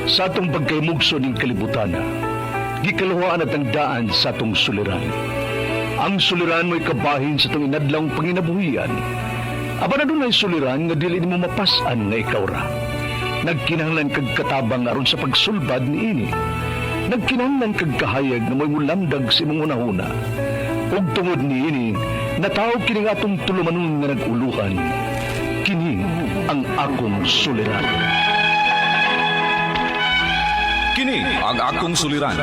Sa atong pagkaymugso ning kalibutan, gikaluhaan at ang daan sa atong suliran. Ang suliran mo'y kabahin sa atong inadlawng panginabuhian. Apan adunay suliran nga dili nimo mapas-an nga ikaw ra. Nagkinahanglan kag katabang aron sa pagsulbad niini. Nagkinahanglan kag kahayag nga mo'y mulamdag sa imong hunahuna. Ug tungod niini, natawo kini nga atong tulumanon nga nag-uluhan. Kini ang akong suliran. Kini ang akong suliran.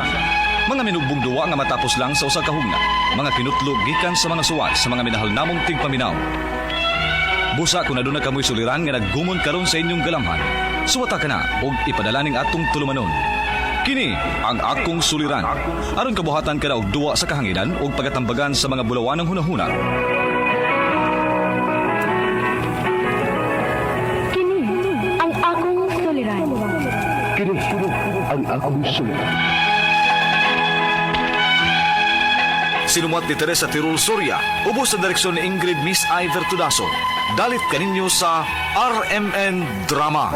Mga minugbong duwa nga matapos lang sa usa ka hugna. Mga kinutlog gikan sa mga suwat sa mga minahal namong tigpaminaw. Busa kung aduna kamoy suliran nga naggumon karon sa inyong galamhan. Suwata ka na og ipadala ning atong tulumanon. Kini ang akong suliran. Aron kabuhatan ka na og duwa sa kahanginan ug pagatambagan sa mga bulawanang hunahuna. Kini ang akong suliran. Kini ang akong suliran. Sinumuat ni Teresa Tirul Soria, ubos sa direksyon ni Ingrid Miss Iver Tudaso. Dalit kaninyo sa RMN Drama.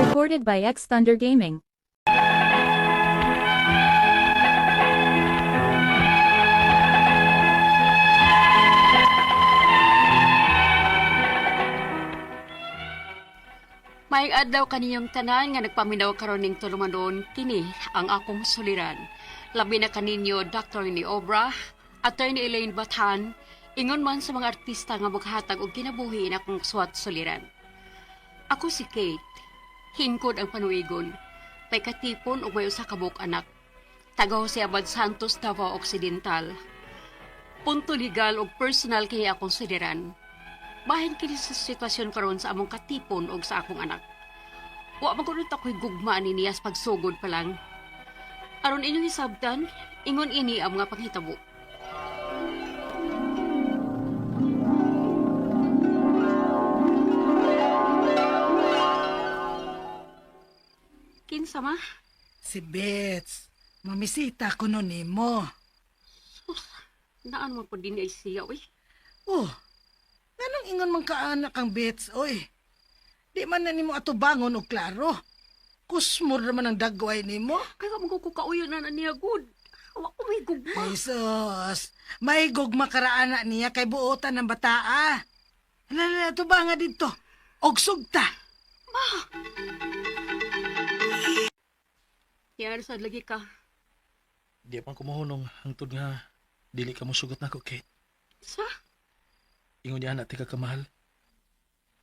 Recorded by X Thunder Gaming. Maayong adlaw kaniyong tanan nga nagpaminaw karon ning tulumanon kini ang akong suliran. Labi na kaninyo Dr. ni Obra, Attorney Elaine Bathan, ingon man sa mga artista nga maghatag og kinabuhi na akong suwat suliran. Ako si Kate. Hingkod ang panuigon. May katipon ug may usa ka buok anak. Taga Jose Abad Santos, Davao Occidental. Punto legal ug personal kini akong suliran. Bahin kini sa sitwasyon karon sa among katipon og sa akong anak. Wa man kuno ako'y gugma ni niya sa pagsugod pa lang. Aron inyong hisabtan, ingon ini ang mga panghitabo. Kinsa ma? Si Bets, mamisita ko no nimo. Sus, naan mo po din ay siya, uy. Oh, nganong ingon man kaanak ang Bets, oy. Di man na nimo atubangon og klaro. Kusmod naman ang dagway nimo. Kaya mo ko kauyo na na niya, good. Wa ko may gugma. Jesus, may gugma karaana niya kay buotan ng bataa. Hala, hala, atubanga didto. Og sugta. Yan, sad lagi ka. Di pa ko mahunong hangtod nga dili ka mosugot nako, Kate. Sa? Ingon niya anak, tika kamahal.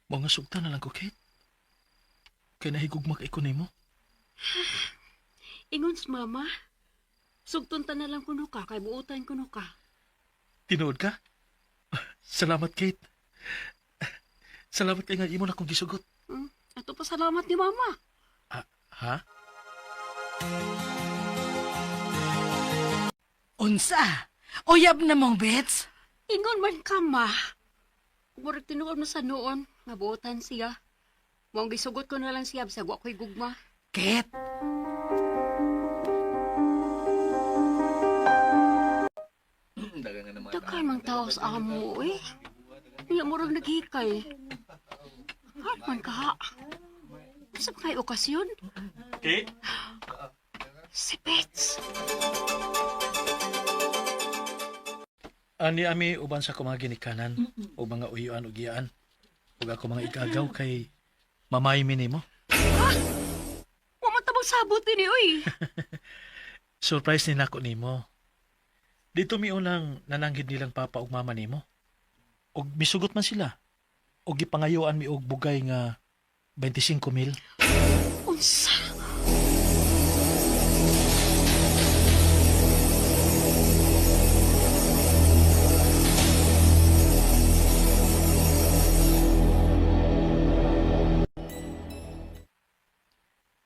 Mao nga sugta na lang ko, Kate. Kay nahigugma kay ko nimo. Ingon sa mama. Sugton ta na lang kuno ka, kay buotan kuno ka. Tinuod ka? Salamat, Kate. Salamat kay nga imo na akong gisugot. Ato pa salamat ni mama. Ah, ha? Unsa? Uyab na mong Bets? Ingon man ka, ma. Murag tinuod mo sa noon, nga buotan siya. Mao gisugot ko na lang siya, bisag wa ko'y gugma. Kate, Daghan mang tao sa amo, eh. Niya murag naghikay. Hard man ka. Sa kay okasyon? Kate? Si Pets. Ani ami uban sa akong mga ginikanan o mga uyuan ug iyaan ug ako mga igagaw kay mamay mi nimo. Wa man tabang sabot ini, oy. Surprise ni nako nimo. Dito mi unang nananggid nilang papa ug mama nimo. Og misugot man sila. Og gipangayoan mi og bugay nga 25 mil. Unsa?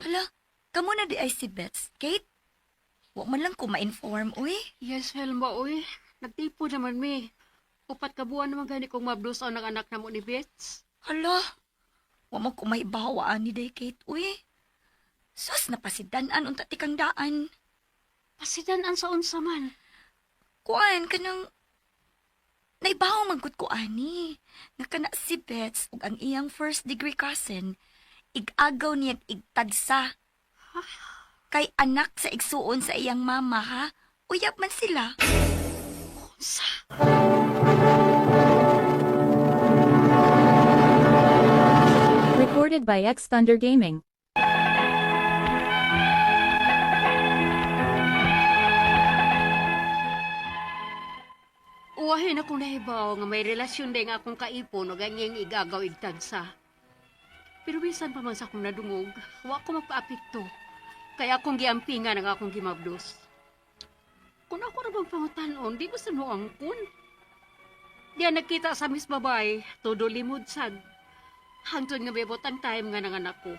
Hala, kamo na di ay si Bets, Kate? Wa man lang ko ma-inform, uy. Yes, Helma, oy. Nagtipo naman mi. Upat ka buwan naman gani kong mablos ang anak namo ni Bets. Hala, wa man ko maibawaan ni day, Kate, uy. Sus, napasidan-an unta ti kang daan. Pasidan-an sa unsa man. Kuan, kanang. Naibaw man gud ko ani. Nga kana si Bets ug ang iyang first degree cousin, igagaw niyag igtagsa. Kay anak sa igsuon sa iyang mama ha, uyab man sila. Unsa? Recorded by X Thunder Gaming. Uwahin akong nahibaw nga may relasyon din nga akong kaipon ug ang iyang igagaw igtagsa. Pero bisan pa man sa akong nadungog, wa ko magpaapekto. Kaya akong giampingan ang akong gimabdos. Kung ako ra bang pangutanon, di ba sa kun? Diya nagkita sa mis babay, todo limod sad. Hangtod nga mebot ang time nga nanganak ko.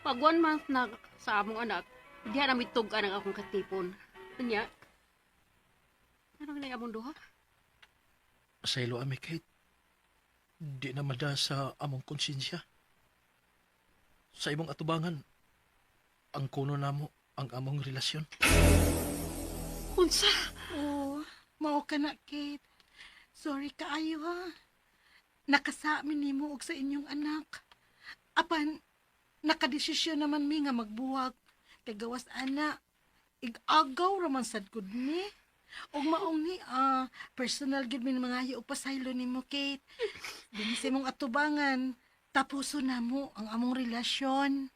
Pag 1 month na sa among anak, diya na mitug-an ang akong katipon. Unya, anong na among duha? Pasaylo ami, Kate. Di na mada sa among konsensya. Sa imong atubangan, ang kuno namo ang among relasyon. Unsa? Oh, mao ka na, Kate. Sorry kaayo ha. Nakasamin nimo og sa inyong anak. Apan, nakadesisyon naman mi nga magbuwag. Kay gawas ana, igagaw raman sad gud ni. Og maong ni personal gid mi mangayo og pasaylo nimo, Kate. Dinhi sa imong atubangan, tapuso na mo ang among relasyon.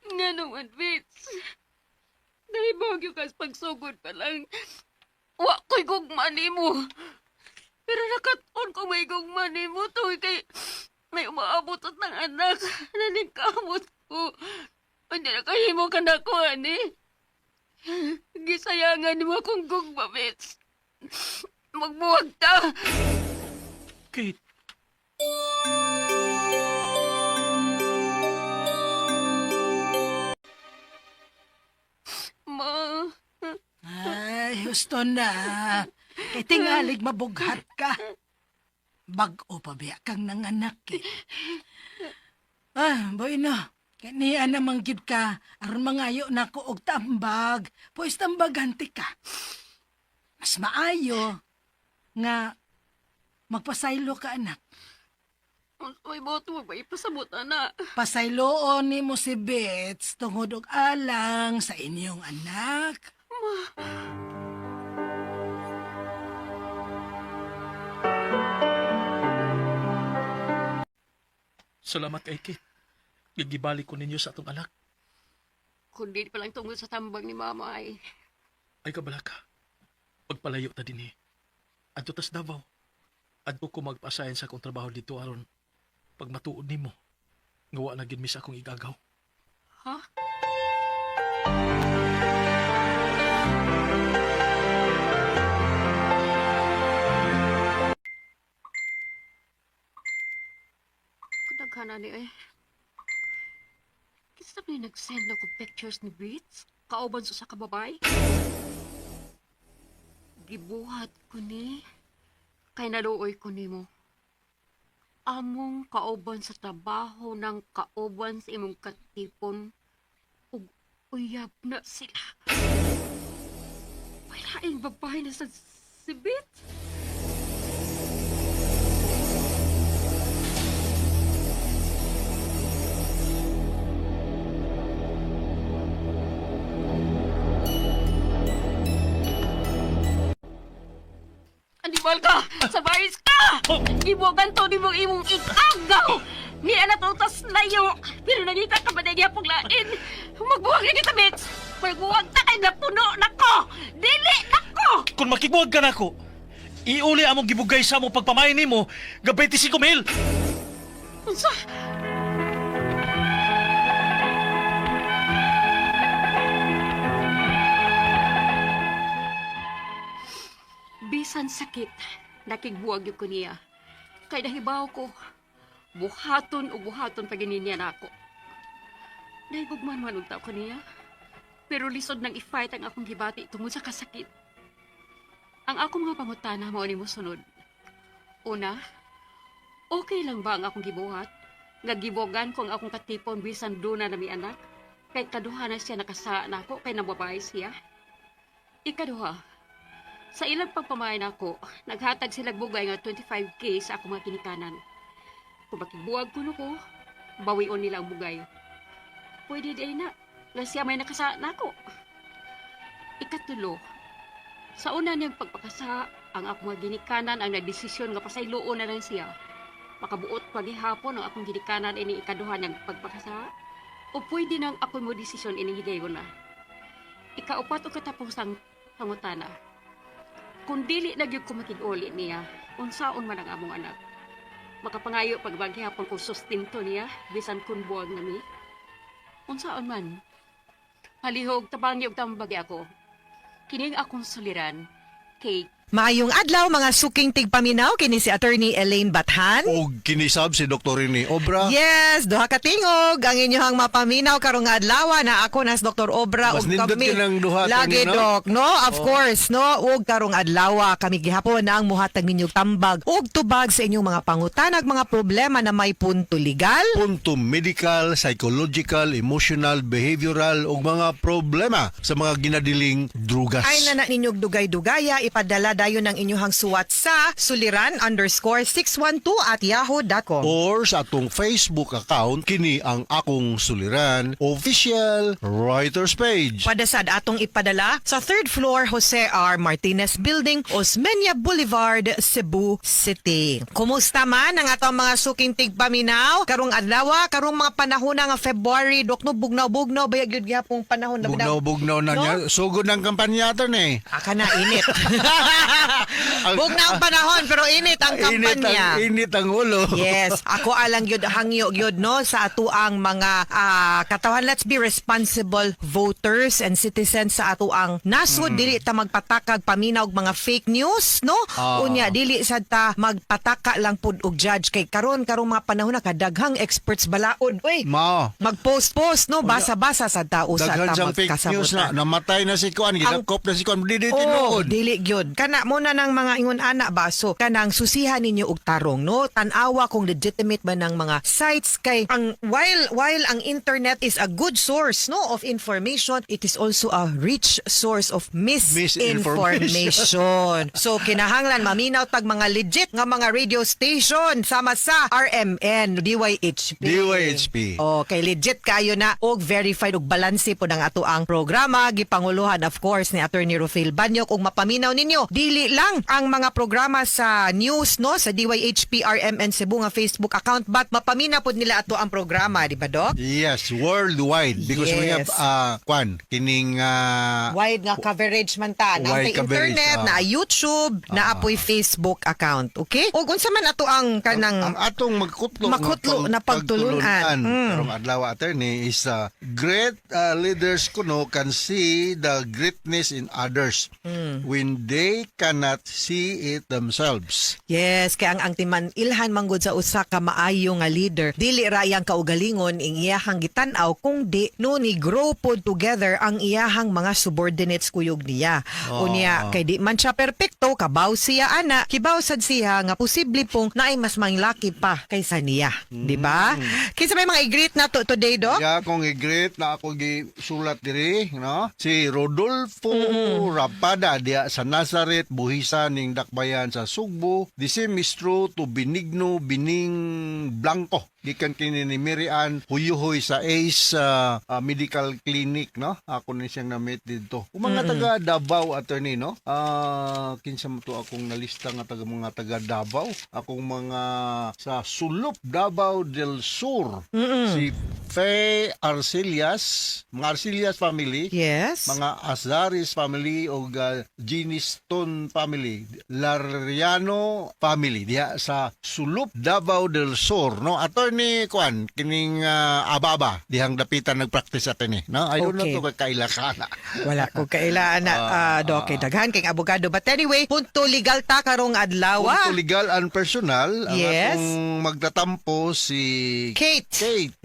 Nga naman, Vince. Nahibog yung kas pagsugod pa lang. Wa ko'y gugma nimo. Pero nakatuon ko may gugma nimo to kay may umaabot at ng anak. Naningkamot ko. Hindi na kahimo ka na ko, ani. Gisayangan nimo akong gugma, Vince. Magbuwag ta. Kate, Ma, Ay, husto na. Kay tingalig mabughat ka. Bag-o pa biya kang nanganak eh. Ah, boy no. Kay niya namang gid ka, aron mangayo na ko og tambag. Pois tambaganti ka. Mas maayo nga magpasaylo ka anak. may boto mo ba? Ipasabot na. Pasayloon nimo si Bets tungod og alang sa inyong anak. salamat kay Kate. Gigibalik ko ninyo sa atong anak. Kundi pa lang tungod sa tambag ni Mama ay. Ay kabalaka. Pagpalayo ta dinhi. Adto tas Davao. Adto ko magpasayan sa akong trabaho dito aron pag matuod nimo nga wa na gid mi sa akong igagaw. Ha? Kadaghanan ni eh. Kisa ni nag-send na ko pictures ni Beats? Kauban sa usa ka babay? Gibuhat ko ni. Kay naluoy ko nimo. Among kauban sa trabaho ng kauban sa imong katipon ug uyab na sila. Walaing babae na sa sibit. Animal ka! Sa baris ka! Gibugan to ni mong imong igagaw! Ni ana to tas layo! Pero nangita ka ba na gyapong lain? Magbuwag na kita, bitch! Magbuwag ta kay napuno nako! Dili nako! Kung makigbuwag ka nako, iuli among gibugay sa among pagpamain nimo ga 25 mil. Unsa? Bisan sakit, nakigbuwag yun ko niya. Kay nahibaw ko, buhaton o buhaton pa gini niya nako. Nahigugman man unta ko niya. Pero lisod nang i-fight ang akong gibati tungod sa kasakit. Ang akong mga pangutana mao ni mosunod. Una, okay lang ba ang akong gibuhat? Nga gibogan ko ang akong katipon bisan duna na mi anak? Kay kaduha na siya nakasaa nako kay nababay siya. Ikaduha, Sa ilang pagpamahay nako, naghatag sila bugay nga 25K sa akong mga ginikanan. Kung makigbuwag kuno ko, bawion nila ang bugay. Pwede di na, nga siya may nakasa nako. Ikatulo, sa una niyang pagpakasa, ang akong mga ginikanan ang nagdesisyon nga pasayloon na lang siya. Makabuot pagihapon ang akong ginikanan ini ikaduha niyang pagpakasa. O pwede nang ako mo desisyon ini higayon na. Ikaupat o katapusang pangutana. Kung dili na gyud ko makig-uli niya, unsaon man ang among anak. Makapangayo pagbagihapon kung sustento niya, bisan kun buwag nami. Unsaon man. Palihog tabangi og tambagi ako. Kining akong suliran kay Maayong adlaw mga suking tigpaminaw, kini si Attorney Elaine Bathan. Og kinisab si Dr. Rene Obra. Yes, duha ka tingog ang inyong mapaminaw karong adlaw na ako nas Dr. Obra Mas ug nindot kami. kinang duha, Lagi Attorney, no?, Doc, no? Of course, no? Ug karong adlaw kami gihapon ang muhatag ninyo tambag ug tubag sa inyong mga pangutanag, mga problema na may punto legal. Punto medical, psychological, emotional, behavioral ug mga problema sa mga ginadiling drugas. Ay na na ninyog dugay-dugaya, ipadala dayon ang inyong suwat sa suliran_612@yahoo.com. Or sa atong Facebook account, kini ang Akong Suliran Official Writers Page. Padasad atong ipadala sa third floor, Jose R. Martinez Building, Osmeña Boulevard, Cebu City. Kumusta man ang atong mga suking tigpaminaw? Karong adlaw, karong mga panahon na nga February, dok, no, bugnaw-bugnaw bayag yun gyapong panahon. Labi na- Bugnaw-bugnaw na No? niya. Sugod ng kampanya ito ni. Aka na, init. Bugnaw ang panahon pero init ang Init kampanya. ang, init ang ulo. Yes, ako alang gyud hangyo gyud, no, sa atuang mga katawan. Let's be responsible voters and citizens sa atuang nasod. Dili ta magpatakag paminaw og mga fake news, no? Unya dili sad ta magpataka lang pud og judge kay karon, karong mga panahon na kadaghang experts balaod. Uy, Mao. magpost-post, no, basa-basa sad ta usa Daghan ta siyang fake news na. magkasabotan. Namatay na si Kuan. Gidakop na si Kuan. Di di Oh, tinuod. dili gyud. Kana mo na ng mga ingon ana ba, so kanang susihan ninyo og tarong, no? Tan-awa kung legitimate ba ng mga sites kay ang while ang internet is a good source, no, of information, it is also a rich source of misinformation. So kinahanglan maminaw tag mga legit nga mga radio station sama sa RMN, DYHP. DYHP. Okay, legit kayo na og verified og balanse po ng ato ang programa, gipanguluhan of course ni Attorney Rufil Banyok. Ug mapaminaw ninyo dili lang ang mga programa sa news, no, sa DYHP RMN Cebu nga Facebook account, but mapamina pod nila ato ang programa, di ba, Doc? Yes, worldwide because we have kwan kining Wide nga coverage man ta na Wide sa coverage, internet, na YouTube, na apoy Facebook account, okay? Ug unsa man ato ang kanang ang atong magkutlo Makutlo nga na pagtulunan. pagtulunan karong adlaw, attorney, is great leaders kuno can see the greatness in others when they cannot see it themselves. Yes, kaya ang timan ilhan manggod sa usa ka maayo nga leader, dili ra iyang kaugalingon ing iyahang gitan-aw kung di no ni grow pod together ang iyahang mga subordinates kuyog niya. Unya kay di man siya perpekto, kabaw siya ana, kibaw sad siya nga posible pong naay mas manglaki pa kaysa niya, di ba? Kinsa may mga i-greet na to today, Doc? Ya, kung i-greet na ako gisulat diri, no? Si Rodolfo Rapada diya sa Nazaret, Buhisan ning Dakbayan sa Sugbo. The same is true to Benigno Bining Blanco. Gikan kini ni Mary Ann Huyuhoy sa Ace Medical Clinic, no? Ako ni siyang na-meet dito. Ug mga taga Davao, attorney, no? Kinsa mo to akong nalista nga taga mga taga Davao, akong mga sa Sulop, Davao del Sur. Si Faye Arcelias, mga Arcelias family, mga Azaris family o Giniston family, Lariano family diha sa Sulop, Davao del Sur, no? Attorney Kwan, kining Ababa dihang dapitan nagpractice, attorney, no? I don't know to kaila ka na. Wala ko kailaan na, Doc, kay daghan kay abogado. But anyway, punto legal ta karong adlaw. Punto legal and personal ang atong magtatampo si Kate. Kate.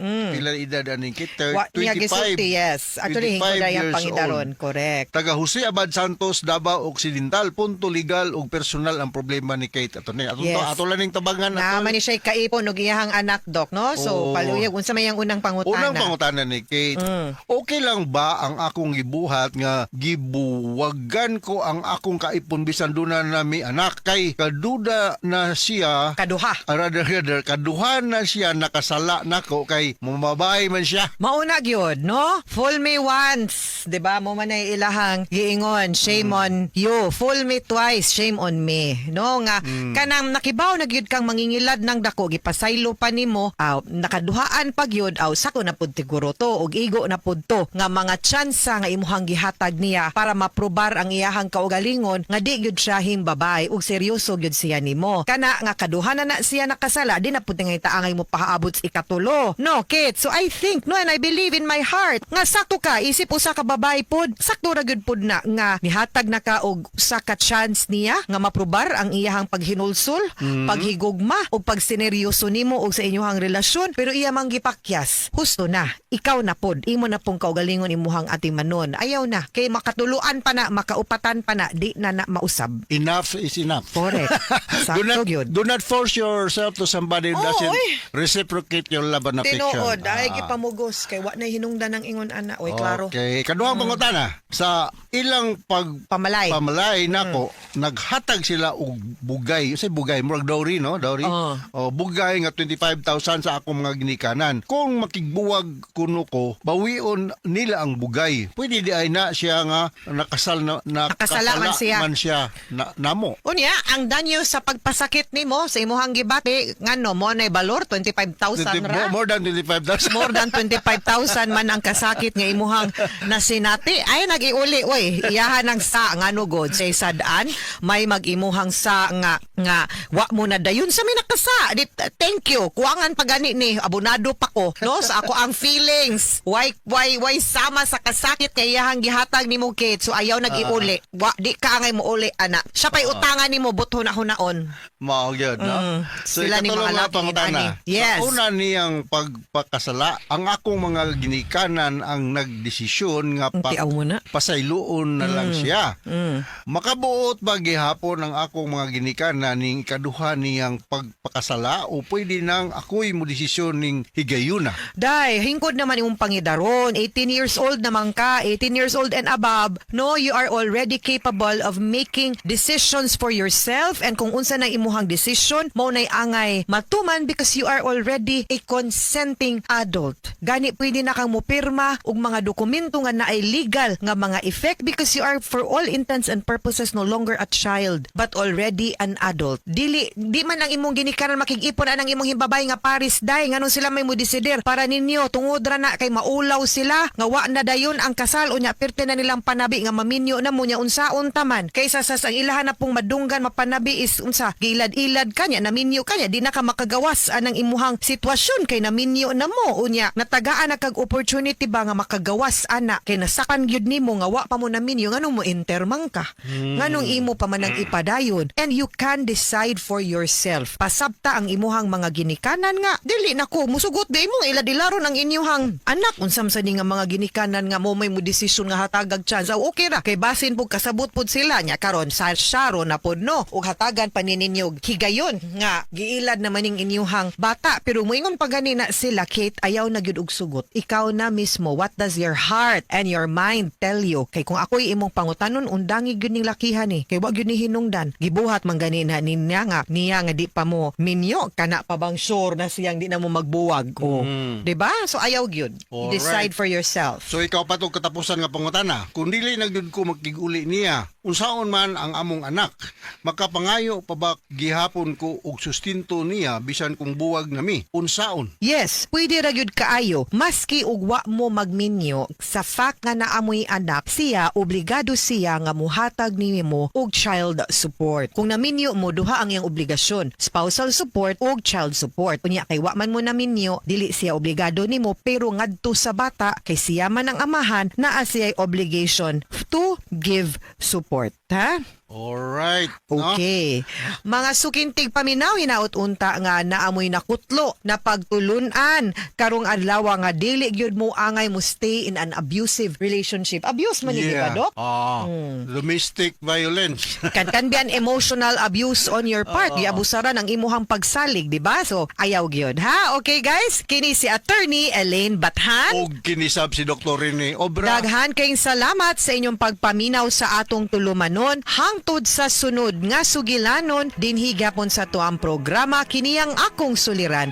edad aning Kate? Wa niya 25. gisulti, yes. Actually, 25 hingkod ang years pangidaron. old. Correct. Taga Jose Abad Santos, Davao Occidental, punto legal ug personal ang problema ni Kate. Ato ni ato ato lang ning tabangan Na ato. man ni siya kaipon og iyahang anak, dok, no? Oo. So, paluyag unsa may ang unang pangutana? Unang pangutana ni Kate, okay lang ba ang akong gibuhat nga gibuwagan ko ang akong kaipon bisan duna na mi anak kay kaduda na siya? Kaduha. Ah, rather, kaduha na siya nakasala nako kay mumabay man siya. Mauna gyud, no? Fool me once, 'di ba? Mo man ay ilahang giingon, shame on you. Fool me twice, shame on me. No nga kanang nakibaw na gyud kang mangingilad ng dako, gipasaylo pa nimo, aw nakaduhaan pa gyud, aw sako na pud siguro to og igo na pud to nga mga tsansa nga imuhang gihatag niya para maprobar ang iyahang kaugalingon nga di gyud siya himbabay ug seryoso gyud siya nimo. Kana nga kaduha na na siya nakasala, di na pud nga itaangay mo pahaabot sa ikatulo. No, Kate. So I think, no, and I believe in my heart nga sakto ka isip usa ka babae pod, sakto ra gyud pod na nga nihatag na ka og usa ka chance niya nga maprobar ang iyahang paghinulsol, paghigugma ug pagsineryoso nimo og sa inyohang relasyon, pero iya mang gipakyas. Husto na, ikaw na pod, imo na pong kaugalingon imuhang atimanon. Ayaw na kay makatuluan pa na, makaupatan pa na, di na na mausab. Enough is enough. Correct. Do Sakto not gyud. do not force yourself to somebody who Oo, doesn't oy. reciprocate your love and affection. Tinuod, ay gipamugos kay wa na hinungdan ng ingon ana. Oy, klaro. Okay, kaduhang pangutana sa ilang pag Pamalay. pamalay nako, naghatag sila og bugay. Unsay bugay? Murag dowry, no? Dowry. Oo. O bugay nga 25,000 sa akong mga ginikanan. Kung makigbuwag kuno ko, bawion nila ang bugay. Pwede di ay na siya nga nakasal na Nakasala man siya. man siya na, namo. Unya, ang danyo sa pagpasakit nimo sa imuhang gibati, ngano mo nay balor 25,000 ra. More than 25,000. More than 25,000 man ang kasakit nga imuhang nasinati. Ay nagiuli oy, iyahan ang sa ngano god say sad-an may mag-imuhang sa nga nga wa mo na dayon sa may nakasa. Di, thank you. Kuangan pa gani ni abonado pa ko no sa ako ang feelings. Why sama sa kasakit kay iyahang gihatag nimo, Kate. So ayaw nag-iuli. Wa di ka angay mo uli ana. Siya pay utangan nimo buto na hunaon. Mao gyud, no? So Sila ni ikatulo mga nga laki pangutana. ani. Yes. Sa una niyang pagpakasala, ang akong mga ginikanan ang nagdesisyon nga Ang tiaw mo na. pasayloon na lang siya. Makabuot ba gihapon ang akong mga ginikanan ning ikaduha niyang pagpakasala o pwede nang ako'y mo desisyon ning higayuna? Day, hingkod naman imong pangidaron. 18 years old naman ka, 18 years old and above. No, you are already capable of making decisions for yourself, and kung unsa na imuhang decision, mao nay angay matuman because you are already a consenting adult. Gani pwede na kang mopirma og mga dokumento nga naay legal nga mga effect because you are for all intents and purposes no longer a child but already an adult. Dili di man ang imong ginikanan makig-ipon anang imong himbabay nga Paris day, nganong sila may modesider para ninyo? Tungod ra na kay maulaw sila nga wa na dayon ang kasal, unya pirte na nilang panabi nga maminyo na mo, nya unsaon ta man kaysa sa ang ilahan na pong madunggan mapanabi is unsa, giilad-ilad kanya, naminyo kanya, di na ka makagawas anang imuhang sitwasyon kay naminyo na mo, unya natagaan na kag opportunity ba nga makagawas ana kay nasakan gyud nimo nga wa pa mo naminyo, nganong mo enter man ka, nganong imo pa man ang ipadayon? And you can decide for yourself. Pasabta ang imuhang mga ginikanan nga dili na ko musugot di mo iladilaro ng inyuhang anak. Unsam sa ni nga mga ginikanan nga mo may mo desisyon nga hatagag chance, aw okay ra kay basin pud kasabot pud sila nya karon sa syaro na pud no ug hatagan pa ni ninyo higayon nga giilad naman ning inyuhang bata, pero moingon pa gani na sila, Kate, ayaw na gyud og sugot. Ikaw na mismo, what does your heart and your mind tell you? Kay kung ako'y imong pangutanon, undangi gyud ning lakihan eh kay wa gyud ni hinungdan. Gibuhat man gani na niya nga niya nga di pa mo minyo, kana pa bang sure na siyang di na mo magbuwag o, di ba? So ayaw gyud. Alright. Decide for yourself. So ikaw pa tong katapusan nga pangutana. Kung dili na gyud ko makiguli niya, unsaon man ang among anak? Makapangayo pa ba gihapon ko og sustinto niya bisan kung buwag nami? Unsaon? Yes, pwede ra gyud kaayo maski og wa mo magminyo. Sa fact nga naamoy anak siya, obligado siya nga muhatag nimo og child support. Kung naminyo mo, duha ang iyang obligasyon, spousal support ug child support. Unya kay wa man mo naminyo, dili siya obligado nimo, pero ngadto sa bata kay siya man ang amahan, naa siya'y obligation to give support. Ha? Alright. No? Okay. Mga suking tigpaminaw, hinaot unta nga naamoy nakutlo na pagtulunan karong adlaw nga dili gyud mo angay mo stay in an abusive relationship. Abuse man ni, di ba, Dok? Ah, domestic violence. Can be an emotional abuse on your part. Giabusaran ang imuhang pagsalig, di ba? So, ayaw gyud, ha? Okay, guys? Kini si Attorney Elaine Bathan. Og kinisab si Dr. Rene Obra. Daghan kayong salamat sa inyong pagpaminaw sa atong tulumanon hangtod sa sunod nga sugilanon dinhi gyapon sa tuang programa, kini ang Akong Suliran.